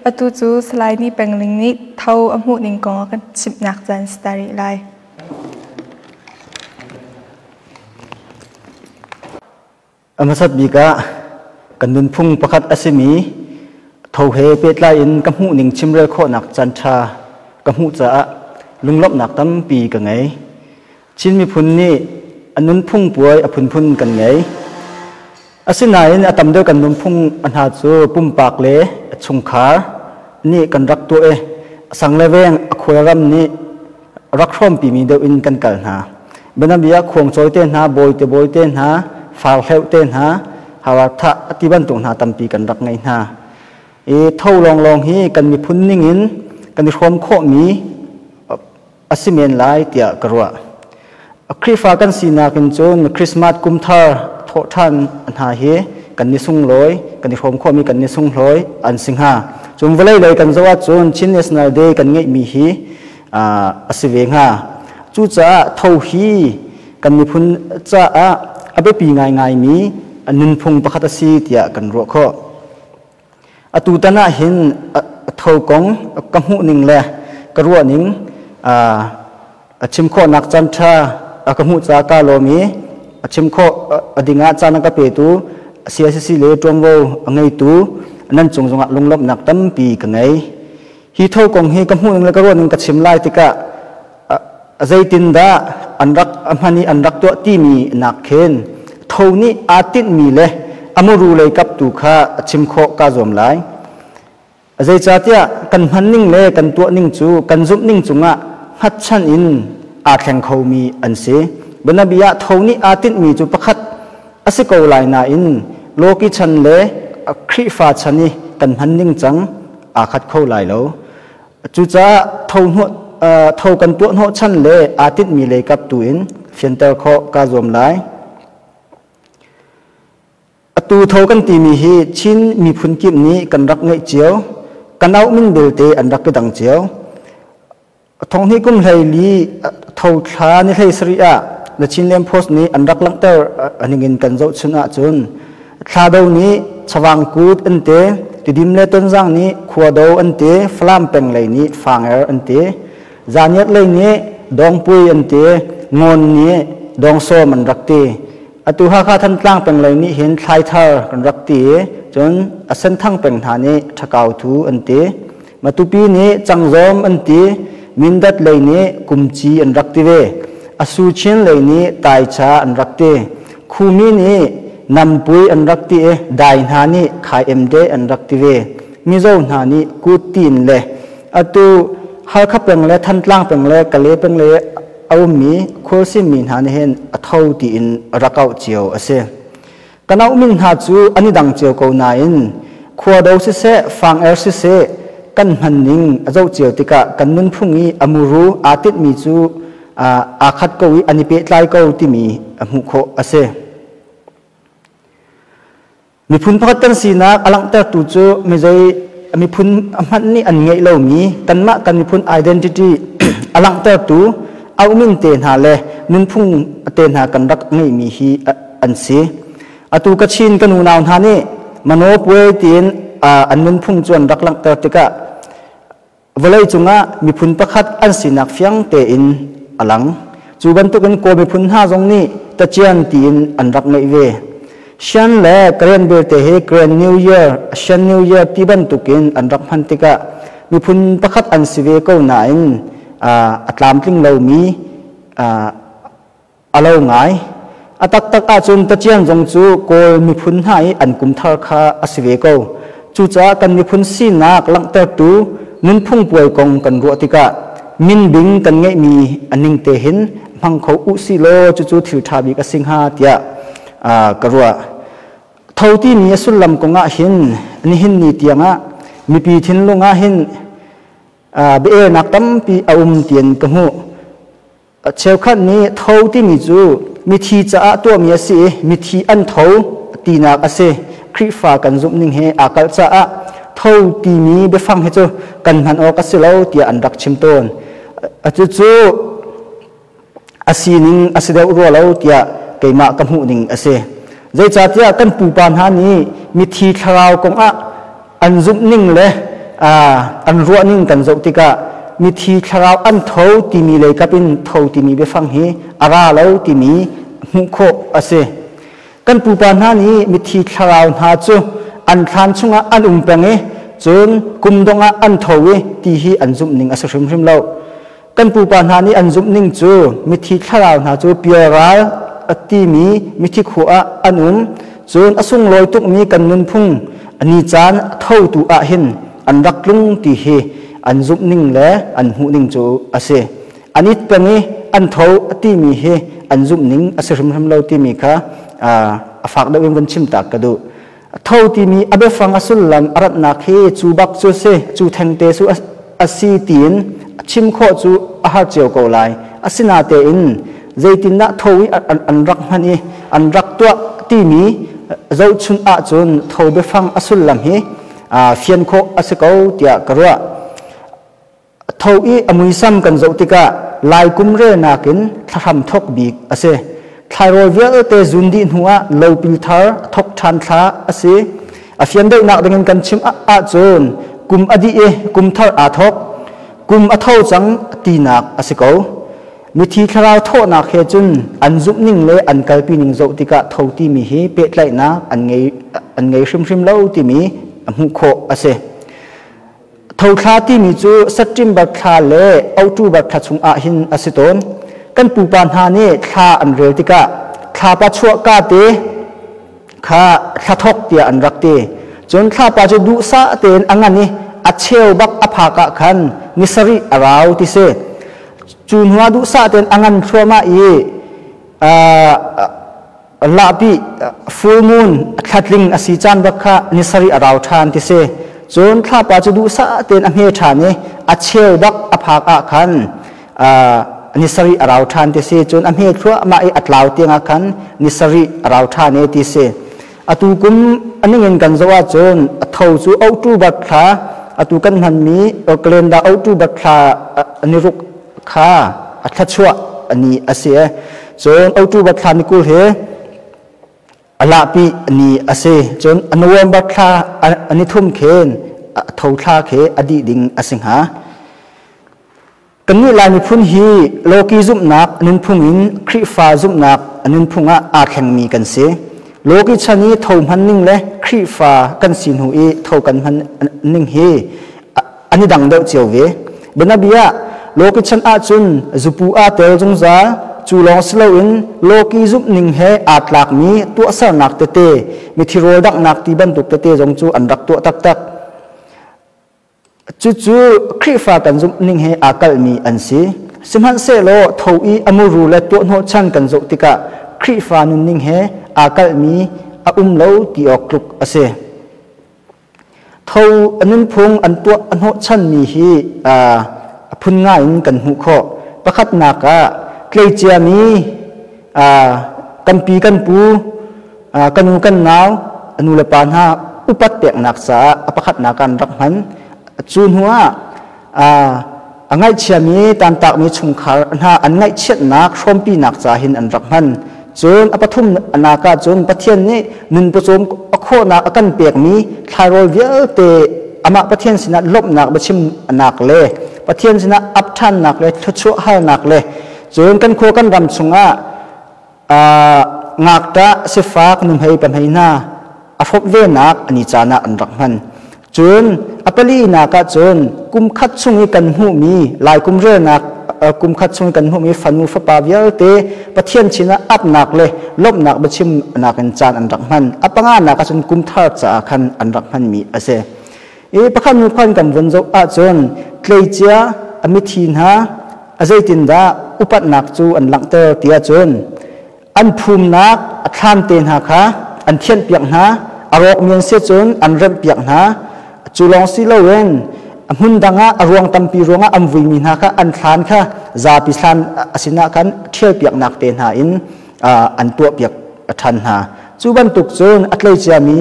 Atu cu Salai Ni Peng Ling nih tho a hmuhning kong a kan chimhnak caan si ta rih lai. A hmasat bik ah kan nunphung pakhat a simi tho he pehtlai in ka hmuhning chimrel khawhnak caanṭha ka hmuh caah lunglawmhnak tampi ka ngei. Chin miphun nih a nunphung puai a phunphun kan ngei. Asinain a tam deuh kan nunphung a hna cu pumpak le chungkhar nih kan rak tuah i sang le veng a khualram nih rak hrawmpimi deuh in kan kal hna. Bianabia khuangcawi te hna, bawi te bawi te hna, farhleuh te hna, hawarthah ti bantuk hna tampi kan rak ngei hna. I tho lawnglawng hi kan miphun ningin kan i hrawm khawhmi a si men lai tiah ka ruah. Khrihfa kan sinak in cun Christmas kumthar thawhṭhan hna hi kan ni sunglawi, kan i hrawm khawhmi kan ni sunglawi an si hnga. Cun vawlei lei kan zoh ahcun Chin National Day kan ngeihmi hi a si ve hnga. Cucaah tho hi kan miphun caah a biapi ngaingaimi nunphung pakhat a si tiah kan ruah khawh. Atutan ah hin tho kong ka hmuhning le ka ruahning a chim khawhnak caanṭha a ka hmuh caah kaa lawm i a chim khawh a dingah caan a ka petu CICC le ṭuanvo a ngeitu nan cung zongah lunglawmhnak tampi ka ngei. Hi tho kong hi ka hmuhning le ka ruahning ka chim lai tikah zeitindah an rak a hman i an rak tuah timi nak khin tho nih aa tinhmi le a muru lei kap tu kha a chim khawh kaa zuam lai. Zeicahtiah kan hmanning le kan tuahning cu kan zumhning cungah hngatchan in aa thleng khomi an si. Bianabia ah tho nih aa tinhmi cu pakhat a si ko lai nain lawki chan le Khrihfa chan i kan hmanning cang aa khat kho lai lo. Cucaah tho kan tuah hnawhchan le aa tinhmi lei kap tu in fianter khawh kaa zuam lai. Atu tho kan timi hi Chin miphun kip nih kan rak ngeih cio, kan auh min belte an rak i dang cio. Thonghnih kum 14 tho thla ni 17 ah The Chinland Post nih an rak langhter ningin kan zohchun ahcun Thlado nih Chavang Kut an ti, Tidim le Tonzang nih Khuado an ti, Falam peng lei nih Fanger an ti, Zaniat lei nih Dawngpui an ti, Ngawn nih Dawngsawm an rak ti. Atu Hakha Thantlang peng lei nih hin Thlaithar kan rak ti i cun a Senthang peng hna nih Ṭhakau-thu an ti. Matupi nih Cangzawm an ti, Mindat lei nih Kumci an rak ti ve. Asuchin lei nih Taicha an rak ti. Khumi nih Nampui an rak ti i Dai hna nih Khaimde an rak ti ve. Mizo hna nih Kuttin le atu Halkha peng le Thantlang peng le Kale peng le a ummi khualsim mi hna nih hin a tho tiin rak auh cio a si. Kan auh min hna cu an i dang cio ko nain khuado siseh, fang-er siseh kan hman ning a zoh cio tikah kan nunphung i a muru aa tinhmi cu aa khat ko i an i pehtlai ko timi a hmuh khawh a si. Miphun pakhat kan sinak a langhtertu cu mizei miphun hmanh nih an ngeih lomi kanmah kan miphun identity a langhtertu auhmin te hna le nunphung te hna kan rak ngeihmi hi an si. Atu Kachin kan unau hna nih Mano Puai tiin an nunphung cu an rak langhter tikah vawlei cungah miphun pakhat an sinak fiang tein a lang. Cu bantukin Kawl miphun hna zong nih tacian tiin an rak ngeih ve. Shan le Karen belte hi Grand New Year, Shan New Year ti bantukin an rak hman tikah miphun pakhat an si ve ko nain a tlamtling lomi a lo ngai. A taktak ahcun tacian zong cu Kawl miphun hna i an kumthar kha a si ve ko. Cucaah kan miphun sinak langhtertu nunphung puai kong kan ruah tikah minbing kan ngeihmi a ning te hin hmang kho u si law cucu thil ṭha bik a si hnga tiah ka ruah. Tho timi a sullam kong ah hin nihin ni tiangah mipi thinlung ah hin bia-elnak tampi a um tian ka hmuh. Cheukhat nih tho timi cu mithi caah tuahmi a si i mithi an tho tinak a si. Khrihfa kan zumhning he aa kalh caah tho timi biafang hi cu kan hman awk a si lo tiah an rak chim tawn. Cucu a sining a si deuh rua lo tiah keimah ka hmuhning a si. Zeicahtiah kan pupa hna nih mithi thlarau kongah an zumhning le An ruahning kan zoh tikah mithi thlarau an tho timi lei kap in tho timi biafang hi a ra lo timi hmuh khawh a si. Kan pupa hna nih mithi thlarau hna cu an thlan chungah an um peng i cun kum dongh ah an tho i ti hi an zumh ning a si hrimhrim lo. Kan pupa hna nih an zumh ning cu mithi thlarau hna cu pialral a timi mithi khua ah an um, cun a sunglawi tukmi kan nunphung ni caan thotu ah hin an rak tlung ti hi an zumh ning le an hmuh ning cu a si. An it peng i an tho a timi hi an zumh ning a si hrimhrim lo timi kha a fak deuh in vun chim tak ka duh. Tho timi a biafang a sullam a ratnak hi cu bak cu si, cu thengte cu a si tiin chim khawh cu a har cio ko lai. Asinatein zeitindah tho i an rak hman i an rak tuah timi zohchun ahcun tho biafang a sullam hi fian khawh a si ko tiah ka ruah. Tho i a muisam kan zoh tikah Lai kum relnak in thlahram thawk bik a si. Thlairawl vialte zun dih hnu ah lopil thar thawk ṭhan thla a si. A fian deuhnak dingin kan chim ahcun kum a dih i kum thar aa thawk. Kum a tho cang tinak a si ko. Mithi thlarau thawhnak he cun an zumhning le an kalpi ning zoh tikah tho timi hi pehtlaihnak an ngei hrimhrim lo timi hmuh khawh a si. Thothla timi cu September thla le October thla chung ah hin a si tawn. Kan pupa hna nih thla an rel tikah thlapa chuahka te kha thlathok tiah an rak ti. Cun thlapa cu duhsah tein a ngan i a cheu bak a phak ah khan ni sarih a rau ti si. Cu hnuah duhsah tein a ngan thluahmah i Lahpi full moon thlatling a si caan bak kha ni sarih a rau ṭhan ti si. Cun thlapa cu duhsah tein a hme ṭhan i a cheu bak a phak ah khan ni sarih a rau ṭhan ti si. Cun a hme thluahmah i a tlau tiangah khan ni sarih a rau ṭhan e ti si. Atu kum a ningin kan zoh ahcun a tho cu October thla atu kan hmanmi calendar October thla ni ruk kha a thluachuah ni a si. Cun October thla ni 20 hi a lahpi ni a si. Cun November thla ni thum khin tho thla khi a dih ding a si hnga. Kannih Lai miphun hi Loki zumhnak nunphung in Khrihfa zumhnak nunphung ah aa thlengmi kan si. Loki chan i tho hman ning le Khrihfa kan si hnu i tho kan hman ning hi an i dang deuh cio ve. Bianabia Loki chan ahcun zupu aa tel zungzal, cu lawng si loin Loki zumh ning he aa tlakmi tuahsernak tete, mithi rawl danghnak ti bantuk tete zong cu an rak tuah taktak. Cucu Khrihfa kan zumh ning he aa kalhmi an si. Sihmanhsehlaw tho i a muru le tuahhnawhchan kan zoh tikah Khrihfa nunning he aa kalhmi a um lo ti awk tluk a si. Tho a nunphung an tuah a hnawhchanmi hi a phun ngai in kan hmuh khawh. Pakhatnak ah tleiciami kan pi kan pu, kan u kan nau, nu le pa hna upat peknak caah a pakhatnak an rak hman. Cu hnu ah a ngaihchiami tantakmi chungkhar hna an ngaihchiatnak hrawmpinak ca hin an rak hman. Cun a pathum nak ah cun Pathian nih nun pawcawm a khawhnak a kan pekmi thlairawl vialte amah Pathian sinah lawmhnak biachimnak le Pathian sinah ap ṭhannak le thluachuah halnak le cun kan khua kan ram chungah ngakṭah sifak nuhmei pahmei hna a hrawp venak ani caan ah an rak hman. Cun a palinak ah cun kum khat chung i kan hmuhmi Lai kum relnak kum khat chung i kan hmuhmi fanu fapa vialte Pathian sinah apnak le lawmhnak biachimnak in caan an rak hman. A panganak ah cun kum thar caah khan an rak hmanmi a si. I pakhat hnu pakhat kan vun zoh ahcun tleicia a mithi hna a zeitindah upatnak cu an langhter ti ahcun an phumnak a thlam te hna kha an thianhpiak hna, a rawkmi an si cun an remhpiak hna. Cu lawng si loin a hmun dang ah a ruang tampi ruangah an vuimi hna kha an thlan kha zapi thlan a sinah khan ṭhialpiaknak te hna in an tuahpiak ṭhan hna. Cu bantuk cun a tleiciami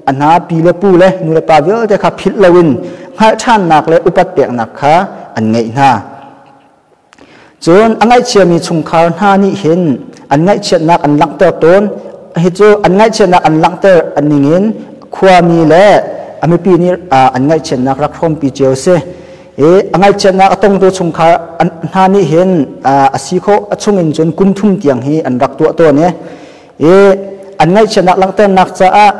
a hna pi le pu le nu le pa vialte kha philh loin hngalh ṭhannak le upat peknak kha an ngeih hna. Cun a ngaihchiami chungkhar hna nih hin an ngaihchiatnak an langhter tawn. Hi cu an ngaihchiatnak an langhter ningin khuami le A mipi nih an ngaihchiatnak rak hrawmpi cio si. I a ngaihchiatnak a tongtu chungkhar hna nih hin a si khawh a chungin cun kum thum tiang hi an rak tuah tawn i i an ngaihchiatnak langhternak caah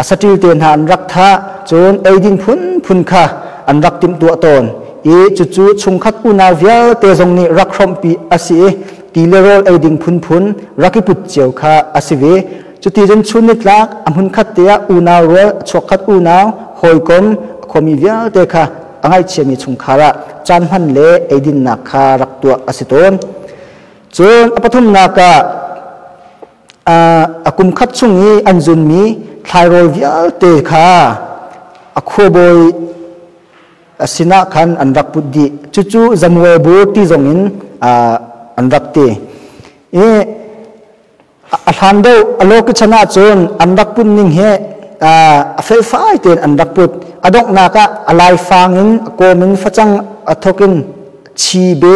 a saṭil te hna an rak thah, cun eidin phunphun kha an rak timhtuah tawn i cucu chungkhat unau vialte zong nih rak hrawmhpi a si i ti le rawl eiding phunphun rak i put cio kha a si ve. Cuti cun chun nitlak a hmunkhat te ah unau rual, chuakkhat unau, hawikom, khuami vialte kha a ngaihchiami chungkhar ah caan hman le eidinnak kha rak tuah a si tawn. Cun a pathumnak ah a kum khat chung i an zunmi thlairawl vialte kha a khuabawi sinah khan an rak put dih. Cucu Zamuel bur ti zongin an rak ti. I a hlan deuh a loki chan ahcun an rak put ning hi a felfai tein an rak put. A donghnak ah a laifang in a kawm in facang a thok in chi be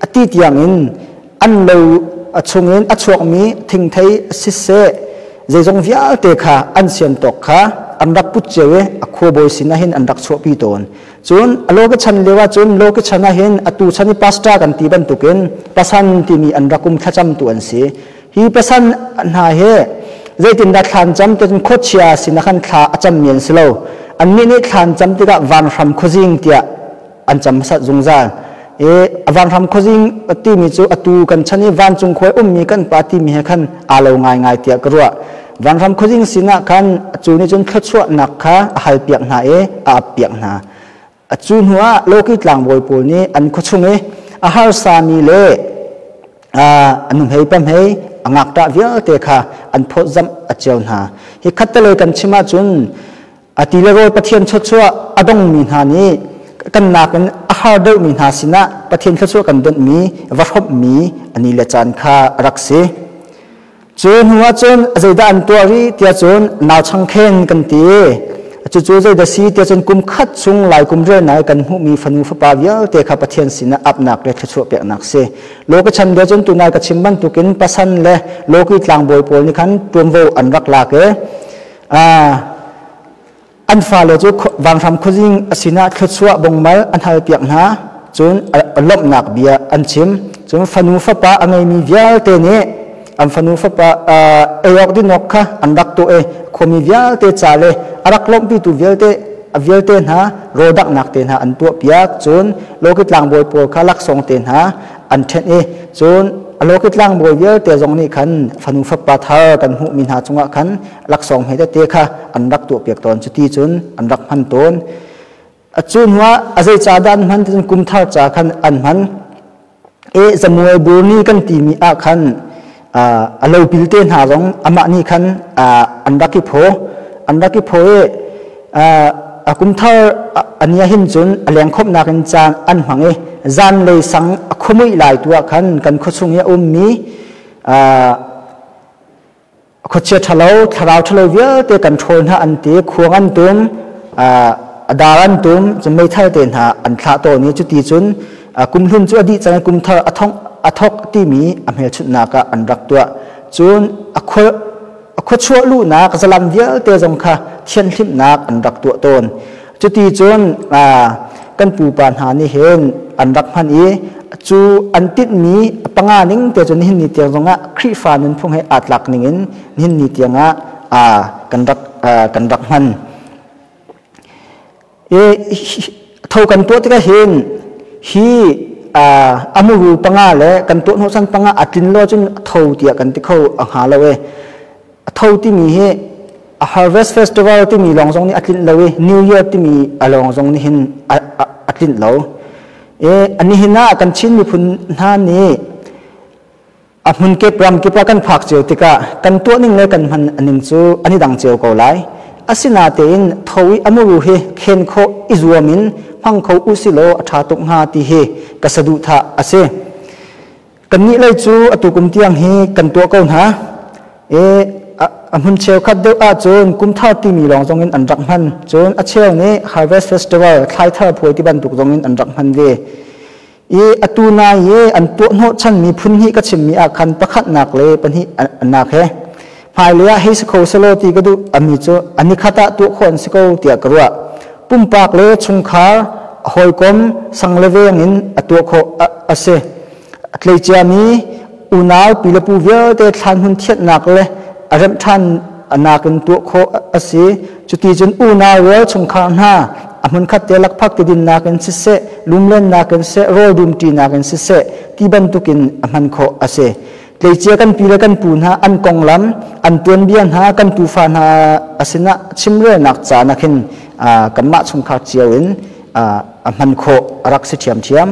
a ti tiang in an lo a chungin a chuakmi thingthei siseh zeizong vialte kha an sian tawk kha an rak put cio i a khuabawi sinah hin an rak chuahpi tawn. Cun a loki chan lio ah cun loki chan ah hin atu chan i pastor kan ti bantukin pasan timi an rak um, thlacamtu an si. Hi pasan hna hi zeitindah thlan cam te cun khuachia sinah khan thla a cammi an si lo. Annih nih thlan cam tikah vanhram khuazing tiah an cam hmasat zungzal. I vanhram khuazing timi cu atu kan chan i vancung khua ummi kan pa timi he khan aa lo ngaingai tiah ka ruah. Vanhram khuazing sinah khan cu nih cun thluachuahnak kha a halpiak hna i a appiak hna. Cu hnu ah Loki tlangbawi pawl nih an khuachung i a harsami le a nuhmei pamhei a ngakṭah vialte kha an phawtzamh a cio hna. Hi khattelei kan chim ahcun a ti le rawl Pathian thluachuah a dongmi hna nih kan nakin a har deuhmi hna sinah Pathian thluachuah kan donhmi va hrawmhmi ani le caan kha a rak si. Cu hnu ah cun zeidah an tuah rih tiah cun nauchangkhen kan ti. Cucu zeidah si tiah cun kum khat chung lai kum rel nai kan hmuhmi fanu fapa vialte kha Pathian sinah apnak le thluachuah peknak si. Loki chan bia cun tunai ka chim bantukin pasan le loki tlangbawi pawl nih khan tuanvo an rak lak i an fale cu vanhram khuazing a sinah thluachuah bongmal an halpiak hna, cun lawmhnak bia an chim. Cun fanu fapa a ngeimi vialte nih an fanu fapa ei awk din awk kha an rak tuah i khuami vialte ca le a rak lawmhpitu vialte vialte hna rawldanghnak te hna an tuahpiak. Cun loki tlangbawi pawl kha laksawng te hna an ṭhenh i cun a loki tlangbawi vialte zong nih khan fanu fapa thar kan hmuhmi hna cungah khan laksawng he tete kha an rak tuahpiak tawn. Cuti cun an rak hman tawn. A cu hnuah a zei ca dah an hman ti cun kum thar ca khan an hman. E Samuel Burni kan timi ah khan a lopil te hna zong amah nih khan an rak i phaw, an rak i phaw i a kum thar ania hin cun a leng khawmhnak in caan an hmang i zanlei sang a khuamuih lai tu ah khan kan khuachung i a ummi khuachia ṭhalo, thlarau ṭhalo vialte kan ṭhawl hna an ti, khuang an tum, a dar an tum, cun meithal te hna an thlah tawn i cuti cun kumhlun cu a dih cang i kumthar a thok timi a hmelchunhnak ah an rak tuah. Cun a khuachuah luhnak zalam vialte zong kha thianhhlimhnak an rak tuah tawn. Cuti cun kan pupa hna nih hin an rak hman i cu an tinhmi panga ning te cu nihin ni tiang zongah Khrihfa nunphung he aa tlak ning in nihin ni tiangah kan rak kan rak hman. I tho kan tuah tikah hin hi a muru panga le kan tuah hnawhchan panga a tlin lo cun tho tiah kan ti kho a hnga lo e. A tho timi hi a Harvest Festival timi lawng zong nih a tlinh lo i New Year timi a lawng zong nih hin a tlinh lo. I nihin ah kan Chin miphun hna nih a hmunkip ramkip ah kan phak cio tikah kan tuah ning le kan hman ning cu an i dang cio ko lai. Asinatein tho i a muru hi khen khawh i zuam in hmang kho usilaw a ṭha tuk hnga ti hi ka saduhthah a si. Kannih lei cu atu kum tiang hi kan tuah ko hna. I a hmun cheukhat deuh ahcun kumthar timi lawng zongin an rak hman. Cun a cheu nih Harvest Festival, thlaithar puai ti bantuk zongin an rak hman ve. I atu nai i an tuah hnawhchanmi phun hnih ka chimmi ah khan pakhatnak le pahnih nak he. Hmailei ah hei si kho selaw ti ka duh ami cu ani khat ah tuah khawh an si ko tiah ka ruah. Pumpak le chungkhar, hawikom, sang le veng in a tuah khawh a si. A tleicia-mi unau pi le pu vialte thlan hmun thianhnak le a remh ṭhan nakin tuah khawh a si. Cuti cun unau rual chungkhar hna a hmunkhat te lakphak ti dinnak in siseh, lumlennak in siseh, rawl dumṭinak in siseh ti bantukin a hman khawh a si. Tleicia kan pi le kan pu hna an konglam, an tuanbia hna kan tufa hna a sinah chimrelnak ca nakhin kanmah chungkhar cio in a hman khawh a rak si ṭhiamṭhiam.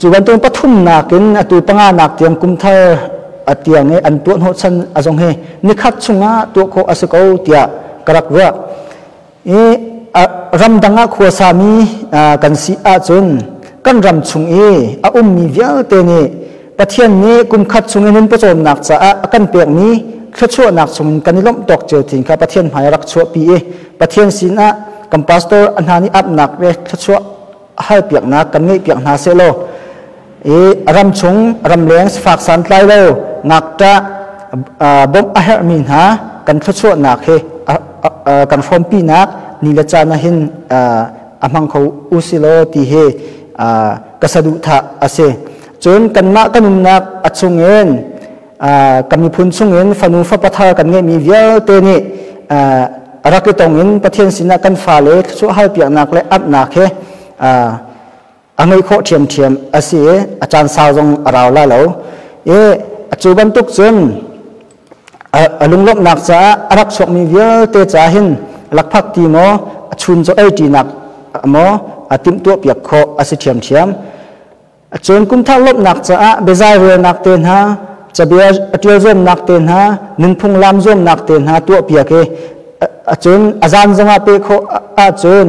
Cu bantuk pathumnak in atu panganak tiang kumthar a tiang i an tuah hnawhchan a zong hi nikhat chungah tuah khawh a si ko tiah ka rak ruah. I ramdang ah khuasami kan si ahcun kan ram chung i a ummi vialte nih Pathian nih kumkhat chung in pawcawmnak caah a kan pekmi thluachuahnak chungin kan i lawmh tawk cio thin kha Pathian hmai rak chuahpi i Pathian sinah kan pastor a hna nih apnak le thluachuah halpiaknak kan ngeihpiak hna sehlaw i ram chung ramleng sifak santlai lo ngakṭah bawmh a herhmi hna kan thluachuahnak hi kan hrawmpinak ni le caan ah hin a hmang kho usilaw ti hi ka saduhthah a si. Cun kanmah kan umnak a chungin kan miphun chungin fanu fapa thar kan ngeihmi vialte nih rak i tong in Pathian sinah kan fale thluachuah halpiaknak le amhnak he a ngeih khawh ṭhiamṭhiam a si i a caan sau zong a rau la lo. I cu bantuk cun a lunglawmhnak caah a rak chuakmi vialte caah hin lakphak ti maw a chun caw ei ṭinak maw a timhtuah piak khawh a si ṭhiamṭhiam. Cun kumthar lawmhnak caah biazai relnak te hna, cabia a ṭial zuamnak te hna, nunphung laam zuamnak te hna tuahpiak i cun a zan zongah pe khawh ahcun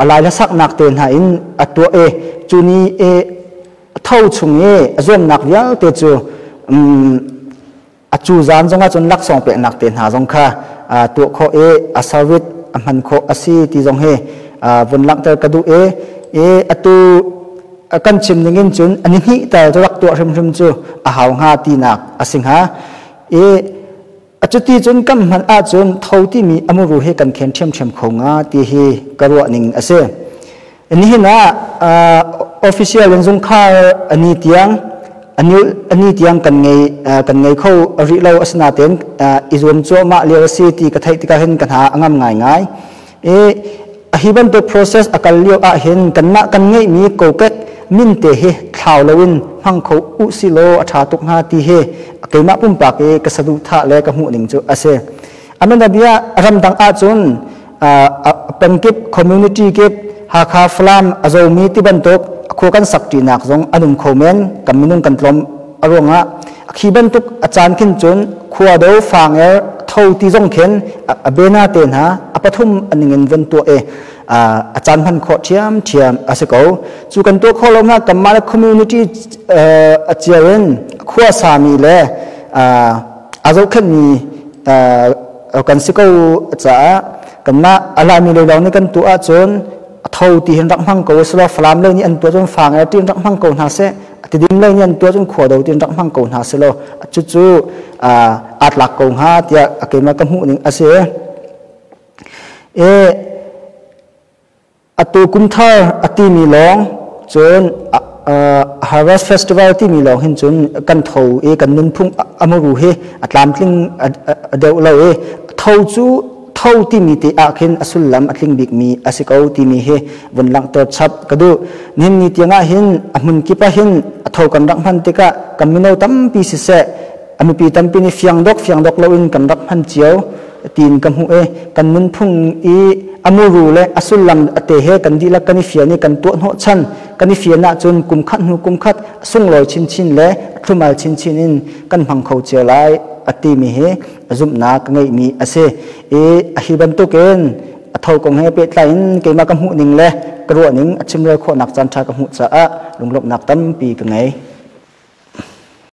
a lai hlasaknak te hna in a tuah i cu ni i tho chung i a zuamnak vialte cu a cu zan zongah cun laksawng peknak te hna zong kha tuah khawh i a service a hman khawh a si ti zong hi vun langhter ka duh i atu kan chim ning in cun ani hnih tal cu rak tuah hrimhrim cu a hau hnga tinak a si hnga i cuti cun kan hman ahcun tho timi amuru hi kan khen ṭhiamṭhiam kho nga ti hi ka ruah ning a si. Nihin ah official in zungkhar ani tiang ani tiang kan ngei kan ngei kho rih lo. Asinain i zuam cuahmah lio a si ti ka theih tikah hin ka hna a ngam ngaingai. I hi bantuk process a kal lio ah hin kanmah kan ngeihmi kokek min te hi thlau loin hmang kho u si law a ṭha tuk hnga ti hi keimah pumpak i ka saduhthah le ka hmuh ning cu a si. Amenabia ramdang ahcun pengkip community kip Hakha, Falam, a zomi ti bantuk khua kan sak ṭinak zong an um kho men, kan minung kan tlawm a ruangah. Khi bantuk a caan khin cun khua do fanger tho ti zong khin a bena te hna a pathum aning in von tuah i a caan hman khawh ṭhiamṭhiam a si ko. Cu kan tuah khawh lo na kanmah le community a cio in khua sami le a zohkhenhmi kan si ko caah kanmah a Laimi lei lawng nih kan tuah ahcun a tho ti hin rak hmang ko selaw, Falam lei nih an tuah cun fang e tiin rak hmang ko hna seh, Tidim lei nih an tuah cun khuado tiin rak hmang ko hna selaw cucu aa tlak ko hnga tiah keimah ka hmuh ning a si. E atu kumthar a timi lawng cun Harvest Festival timi lawng hin cun kan tho i kan nunphung amuru hi a tlamtling a deuh lo i tho cu tho timi te ah khin a sullam a tling bikmi a si ko timi hi vun langhter chap ka duh. Nihin ni tiangah hin a hmun kip ah hin a tho kan rak hman tikah kan mino tampi siseh a mipi tampi nih fiang dok loin kan rak hman cio tiin ka hmuh i kan nunphung i a muru le a sullam te he kan dihlak kan i fian i kan tuah hnawhchan kan i fian ahcun kum khat hnu kum khat sunglawi chinchin le thlumal chinchin in kan hmang kho cio lai a timi hi zumhnak ka ngeihmi a si. I a hi bantukin a tho kong he pehtlai in keimah ka hmuh ning le ka ruah ning a chimrel khawhnak caan ṭha ka hmuh caah lunglawmhnak tampi ka ngei.